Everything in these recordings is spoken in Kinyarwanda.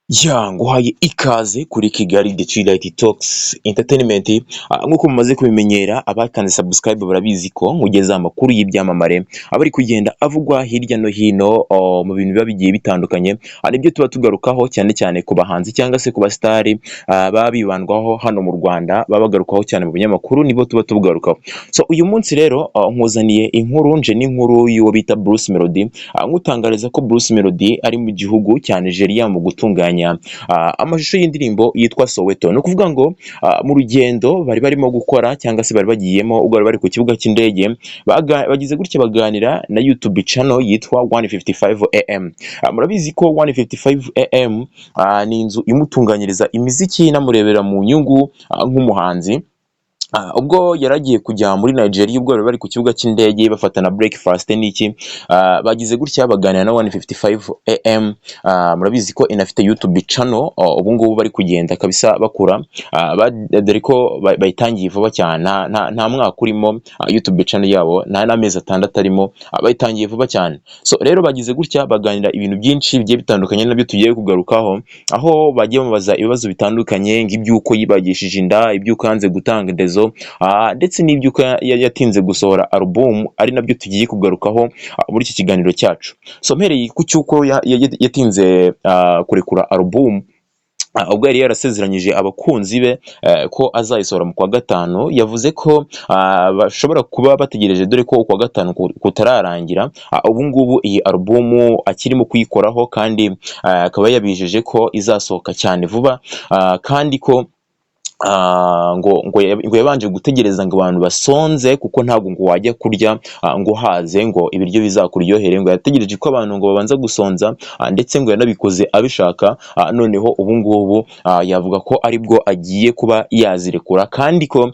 Ya, nguhaye ikaze kuri Kigali The Twilight Talks Entertainment. Nk'uko mumaze kubimenyera, abakanze subscribe barabizi ko nkugeza amakuru y'ibyamamare aba ari kugenda avugwa hirya no hino, mu bintu biba bigiye bitandukanye. Nibyo tuba tugarukaho cyane cyane ku bahanzi cyangwa se ku basitari, baba bibandwaho hano mu Rwanda, baba bagarukaho cyane mu binyamakuru, nibo tuba tugarukaho. So uyu munsi rero, nkuzaniye inkuru, nje n'inkuru y'uwo bita Bruce Melody, nkutangariza ko Bruce Melody ari mu gihugu cya Nigeria mu gutunganya amashusho y'indirimbo yitwa Soweto. Ni ukuvuga ngo mu rugendo bari barimo gukora cyangwa se bari bagiyemo, ubwo bari bari ku kibuga cy'indege, bagize gutya baganira na YouTube channel yitwa 155 AM. Murabizi ko 155 AM ni inzu imutunganyiriza imiziki, inamurebera mu nyungu nk'umuhanzi. Ubwo yari agiye kujya muri Nigeria, ubwo bari bari ku kibuga cy'indege bafata na breakfast n'iki, bagize gutya baganira na 155 AM. Murabizi ko inafite YouTube channel, ubu ngubu bari kugenda kabisa bakura, dore ko bayitangiye vuba cyane, nta mwaka urimo, YouTube channel yabo nta n'amezi 6 arimo, bayitangiye vuba cyane. So rero bagize gutya baganira ibintu byinshi bigiye bitandukanye, nabyo tugiye kugarukaho, aho bagiye bamubaza ibibazo bitandukanye nk'iby'uko yibagishije inda, iby'uko yanze gutanga indezo, ndetse n'iby'uko yatinze gusohora album, ari nabyo tugiye kugarukaho muri iki kiganiro cyacu. So mpereye ku cy'uko yatinze kurekura album, ubwo yari yarasezeranyije abakunzi be ko azayisohora mu kwa gatanu, yavuze ko bashobora kuba bategereje, dore ko ukwa gatanu kutararangira. Ubu ngubu iyi album akirimo kuyikoraho, kandi akaba yabijeje ko izasohoka cyane vuba, kandi ko ngo yabanje gutegereza ngo abantu basonze, kuko ntabwo ngo wajya kurya ngo uhaze ngo ibiryo bizakuryohere. Ngo yategereje ko abantu ngo babanza gusonza, ndetse ngo yanabikoze abishaka. Noneho ubu ngubu yavuga ko aribwo agiye kuba yazirekura, kandi ko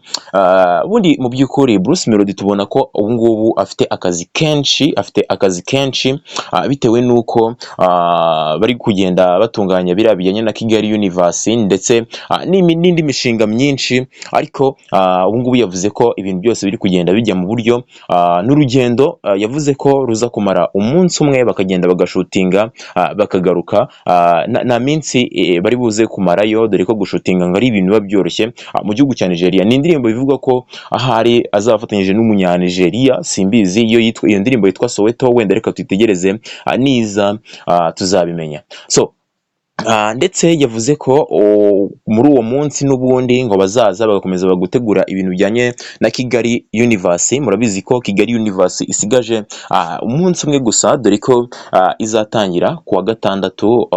ubundi mu by'ukuri Bruce Melody tubona ko ubu ngubu afite akazi kenshi, afite akazi kenshi, bitewe n'uko bari kugenda batunganya biriya bijyanye na Kigali Universe, ndetse n'indi mishinga myinshi. Ariko ubu ngubu yavuze ko ibintu byose biri kugenda bijya mu buryo, n'urugendo yavuze ko ruza kumara umunsi umwe, bakagenda bagashutinga, bakagaruka, nta minsi bari buze kumarayo, dore ko gushutinga ngo ari ibintu biba byoroshye mu gihugu cya Nigeria. Ni indirimbo bivugwa ko ahari azaba afatanyije n'umunyanigeria, simbizi iyo yitwa, iyo ndirimbo yitwa Soweto. Wenda reka tuyitegereze, niza tuzabimenya. So ndetse yavuze ko muri uwo munsi n'ubundi ngo bazaza bagakomeza gutegura ibintu bijyanye na Kigali Universe. Murabizi ko Kigali Universe isigaje umunsi umwe gusa, dore ko izatangira ku wa gatandatu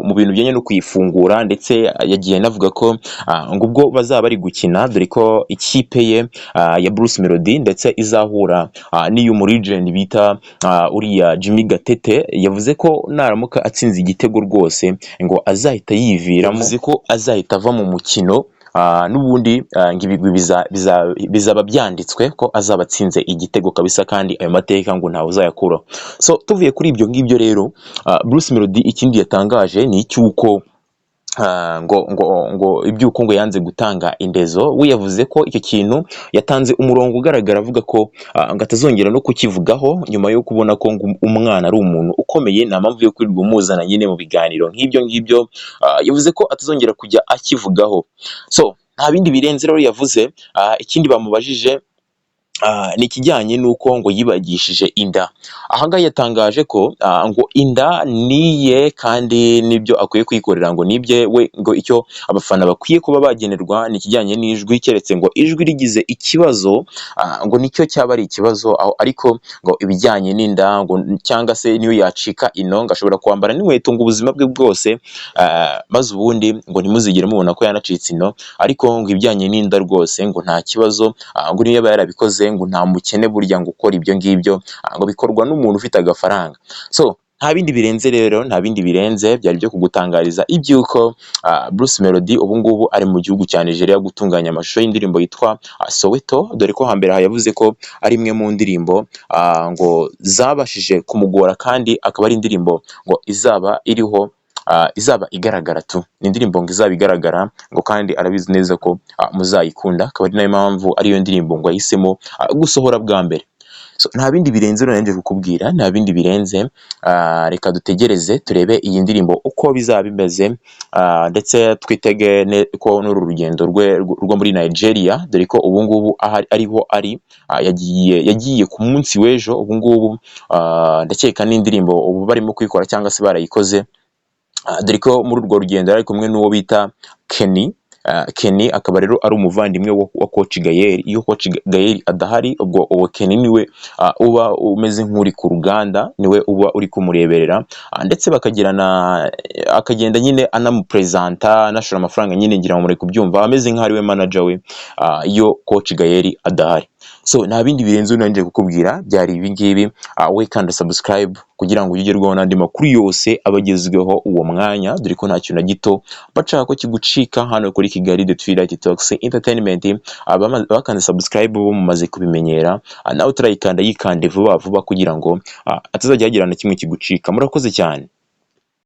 mu bintu bijyanye no kuyifungura. Ndetse yagiye anavuga ko ngo ubwo bazaba bari gukina, dore ko ikipe ye ya Bruce Melody ndetse izahura n'iy'umu legend bita uriya Jimmy Gatete, yavuze ko naramuka atsinze igitego rwose ngo azahita yiviramo, yavuze ko azahita ava mu mukino. N'ubundi ngo ibigwi bizaba byanditswe ko azaba atsinze igitego kabisa, kandi ayo mateka ngo ntawe uzayakuraho. So tuvuye kuri ibyo ngibyo rero, Bruce Melody ikindi yatangaje ni icy'uko ngo iby'uko ngo yanze gutanga indezo. We yavuze ko icyo kintu yatanze umurongo ugaragara, avuga ko ngo atazongera no kukivugaho nyuma yo kubona ko ngo umwana ari umuntu ukomeye, nta mpamvu yo kwirirwa umuzana nyine mu biganiro nk'ibyo ngibyo. Yavuze ko atazongera kujya akivugaho. So nta bindi birenze rero yavuze. Ikindi bamubajije ni ikijyanye n'uko ngo yibagishije inda. Aha ngaha yatangaje ko ngo inda niye kandi n'ibyo akwiye kwikorera ngo nibye we, ngo icyo abafana bakwiye kuba bagenerwa ni ikijyanye n'ijwi, keretse ngo ijwi rigize ikibazo, ngo nicyo cyaba ari ikibazo aho, ariko ngo ibijyanye n'inda ngo cyangwa se niyo yacika ino, ngo ashobora kwambara n'inkweto ngo ubuzima bwe bwose, maze ubundi ngo ntimuzigere mubona ko yanacitse ino. Ariko ngo ibijyanye n'inda rwose ngo nta kibazo, ngo niyo yaba yarabikoze ngo nta mukene burya ngo ukora ibyo ngibyo, ngo bikorwa n'umuntu ufite agafaranga. So nta bindi birenze rero, nta bindi birenze, byari byo kugutangariza iby'uko Bruce Melody ubu ngubu ari mu gihugu cya Nigeria gutunganya amashusho y'indirimbo yitwa Soweto, dore ko hambere aha yavuze ko ari imwe mu ndirimbo ngo zabashije kumugora, kandi akaba ari indirimbo ngo izaba iriho, izaba igaragara tu, ni indirimbo ngo izaba igaragara, ngo kandi arabizi neza ko muzayikunda, akaba ari nayo mpamvu ariyo ndirimbo ngo yahisemo gusohora bwa mbere. So, nta bindi birenze rero nje kukubwira, nta bindi birenze. Reka dutegereze turebe iyi ndirimbo uko bizaba bimeze, ndetse twitege ko n'uru rugendo rwe rwo muri Nigeria, dore ko ubu ngubu ariho ari, yagiye ku munsi w'ejo. Ubu ngubu ndakeka n'indirimbo ubu barimo kuyikora cyangwa se barayikoze, dore ko muri urwo rugendo yari kumwe n'uwo bita Kenny. Kenny akaba rero ari umuvandimwe wa Coach Gael. Iyo Coach Gael adahari, ubwo uwo Kenny niwe uba umeze nk'uri ku ruganda, niwe uba uri kumureberera, ndetse bakagirana, akagenda nyine anamupresenta, anashora amafaranga nyine, ngira ngo muri kubyumva, ameze nk'aho ari we manager we iyo Coach Gael adahari. So, nta bindi birenze nanje kukubwira, byari ibi ngibi. We kanda subscribe kugira ngo ujye ugerwaho n'andi makuru yose aba agezweho uwo mwanya, dore ko nta kintu na gito bashaka ko kigucika hano kuri Kigali The Twilight Talks Entertainment. Bakanze subscribe bo mumaze kubimenyera, nawe utarayikanda yikande vuba vuba kugira ngo atazajya hagira na kimwe kigucika. Murakoze cyane.